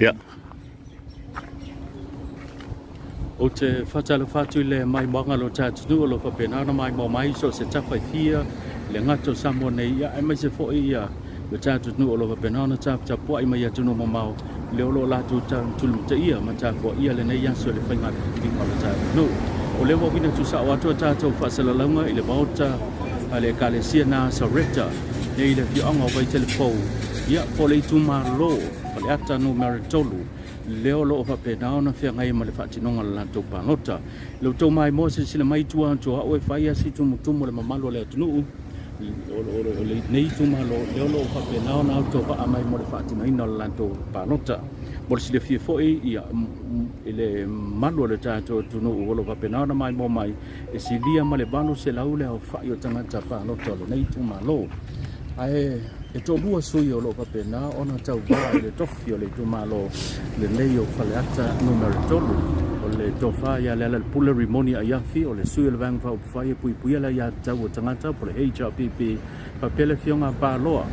Ia. Ou te faatalofa atu i le maimoaga o lo ta atunuu o lo o faapena ona maimoa mai so o se tafa e fia i le gata o Samoa nei, ia, aemaise foi ia lo ta atunuu o lo o faapena ona taputapuai mai atunuu mamao lea o lo o latou tulimataia ma tapuaia lenei aso i le faiga filifiliga o lo ta atunuu. O lea ua uiina tuusao atu a tatou faasalalauga i le Maota a le Ekalesia Nasareta nei i le afioaga o Vaitele Fou, ia, po o le itumalo Faleata Numera 3, lea o lo o faapena ona feagai ma le faatinoga o le latou palota. I lo outou maimoa silasila mai i tua atu o au e fai lava si tumutumu o le mamalu o le atunuu o lenei itumalo, lea o lo o faapena ona autovaa mai mo le faatinoina o le latou palota. Mo le silafia foi ia, i le mamalu o le tatou atunuu o lo o faapena ona maimoa mai, e silia ma le 800 le aofai o tagata palota o lenei itumalo. Ae e toalua sui o lo o faapena ona tauva i le tofi o le itumalo lenei o Faleata Numera 3. O le tofa ia Lealailepule Rimoni Aiafi, o le sui o le Vaega Faaupufai e Puipuia le Aiatatau a Tagata po o le HRPP, faapea le Afioga a Paloa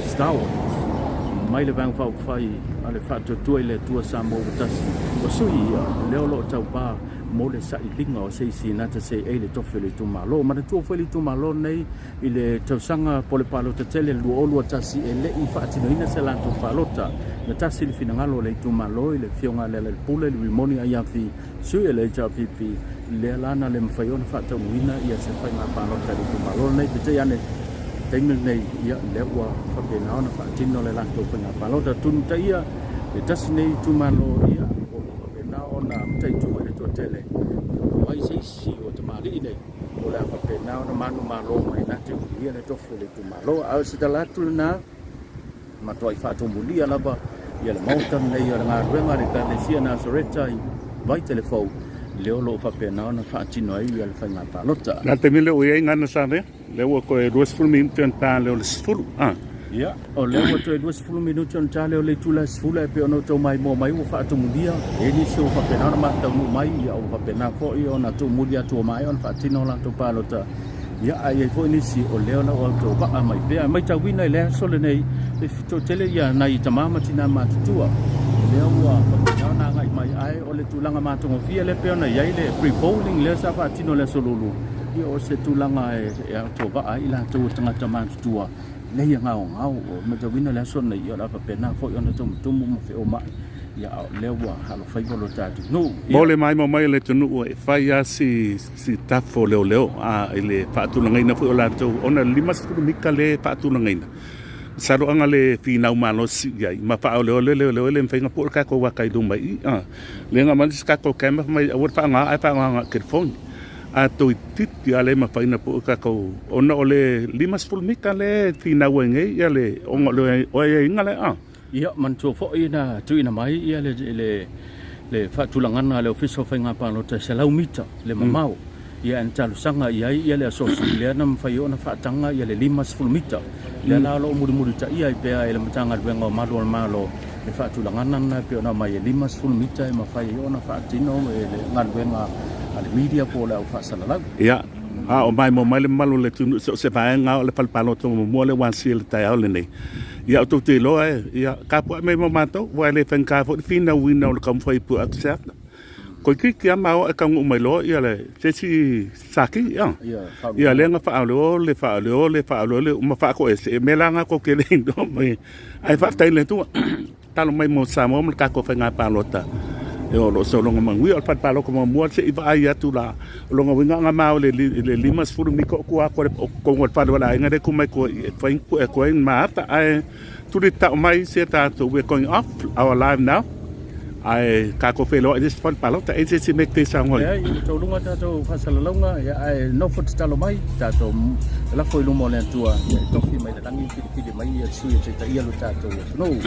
Stowers mai le Vaega Faaupufai a le Faatuatua i le Atua Samoa Ua Tasi. O sui ia lea o lo o tauva mo le sailiga o se isi na te seei le tofi o le itumalo. Manatua foi le itumalo lenei i le tausaga po o le palota tele 2021 e le i faatinoina se latou palota. Na tasi le finagalo o le itumalo i le Afioga a Lealailepule Rimoni Aiafi, sui o le HRPP, lea la na le mafai ona faataunuuina ia se faiga palota i le itumalo lenei. Peitai ane, taimi lenei, ia, lea ua faapena ona faatino le latou faiga palota. Tunutaia le tasi nei itumalo, ia, o lo o faapena ona mataitu e le toatele, po o ai se isi o tamalii nei o le a faapena ona manumalo mai na te ulia le tofi o le itumalo. A o se tala atu lena, matuai faatumulia lava ia le maota lenei o le galuega a le Ekalesia Nasareta i Vaitele Fou, lea o lo o faapena ona faatino ai ia le faiga palota. Na taimi lea ua i ai Gana Samoa, lea ua toe 20 minute ona ta lea o le 10. Ah. Ia, o lea ua toe 20 minute ona ta lea o le itula e 10 ae pei ona outou maimoa mai ua faatumulia e nisi ua faapena ona mataunuu mai, ia ua faapena foi ona tuumuli atu ua maea ona faatino latou palota. Ia, ae i ai foi nisi o lea o lo o autovaa mai pea. E matauina i le aso lenei, e toatele ia nai tama ma tina matutua lea ua faapena ona agai mai, ae o le tulaga matagofie lea pei ona i ai le pre-polling lea sa faatino i le aso Lulu, ia o se tulaga e autovaa ai i latou o tagata matutua lea gaogao. O matauina le aso lenei, ia o le a faapena foi ona tumutumu ma feomai, ia a o lea ua alofaiva lo tatou nuu. Ia. Mo le maimoa mai o le atunuu e fai lava si si tafa o leoleo a i le faatulagaina foi o latou ona e 50 mita le faatulagaina. Masalo aga le finau malosi i ai ma faaoleole leoleo e le mafai ona pue le tatou ata i luma i i a. Lea na aumai se tatou camera fai mai aua le faaaoga ae faaaoga na o telefoni. A toeitiiti lava le mafai ona pue tatou ona o le 50 mita lea e finau ai nei ia le ona o le aiaiga lea a. Ia, manatua foi na tuuina mai ia le, le, le faatulagaga a le Ofisa o Faiga Palota e 100 mita le mamao. Ia, ae na talosaga i ai ia le asosi lea na mafai ona faataga ia le 50 mita. Lea la o lo o mulimulitaia ai pea e le Matagaluega o Malu o le Malo le faatulagaga lena e pei ona aumai e 50 mita e mafai ai ona faatino le galuega a le media po o le au faasalalau. Ia, a o maimoa mai le mamalu o le atunuu i so o se vaega o le fale palota muamua lea ua asia i le taeao lenei. Ia, outou te iloa e, ia, tapuai mai ma matou, aua e le faigata foi le finauina o le taumafai e pue atu se ata. Toeitiiti lava ma o ae taunuu mai loa ia le, se isi saki, ia. Ia, lea na faaoleole, faaoleole, faaoleole ma faatoese, e mea la na tou te le iloa mai. Ae faafetai i le Atua, tatalo mai mo Samoa ma le tatou faiga palota e o lo o sologa manuia. O le fale palota muamua se i vaai atu la, o lona uiga ana ma o le 50 mita o tua atu o totonu o le fale o le aiga lea e tu mai tua e fai pue atu ai ma ata ae tuli tau mai sia tatou we're going off our live now ae tatou feiloai i le isi fale palota e se isi mea e te saunoa ai. Leai, ua taualuga tatou faasalalauga, ia, ae nofo tatalo mai, tatou lafo i luma o le Atua, ia, e tofi mai le lagi, filifili mai ia sui e taitaia lo tatou atunuu.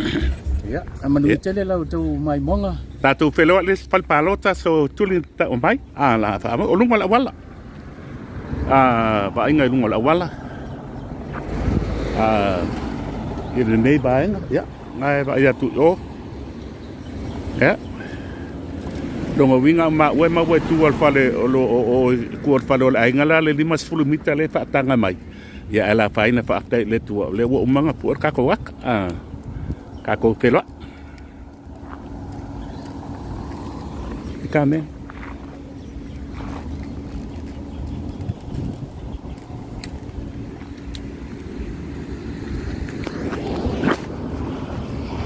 Ia, a manuia tele la outou maimoaga. Tatou feiloai i le isi fale palota, so tuli tau mai, a la faa, o luga o le auala. A vaaiga i luga o le auala. A i lenei vaega, ia, na e vaai atu i o. Ia. Lona uiga ma ua ma ua tu al fale o lo o o tu al fale o le aiga la le 50 mita le faataga mai. Ia e la faina faafetai i le Atua o lea ua uma ona pue le tatou ata. A tatou feiloai. Carmen.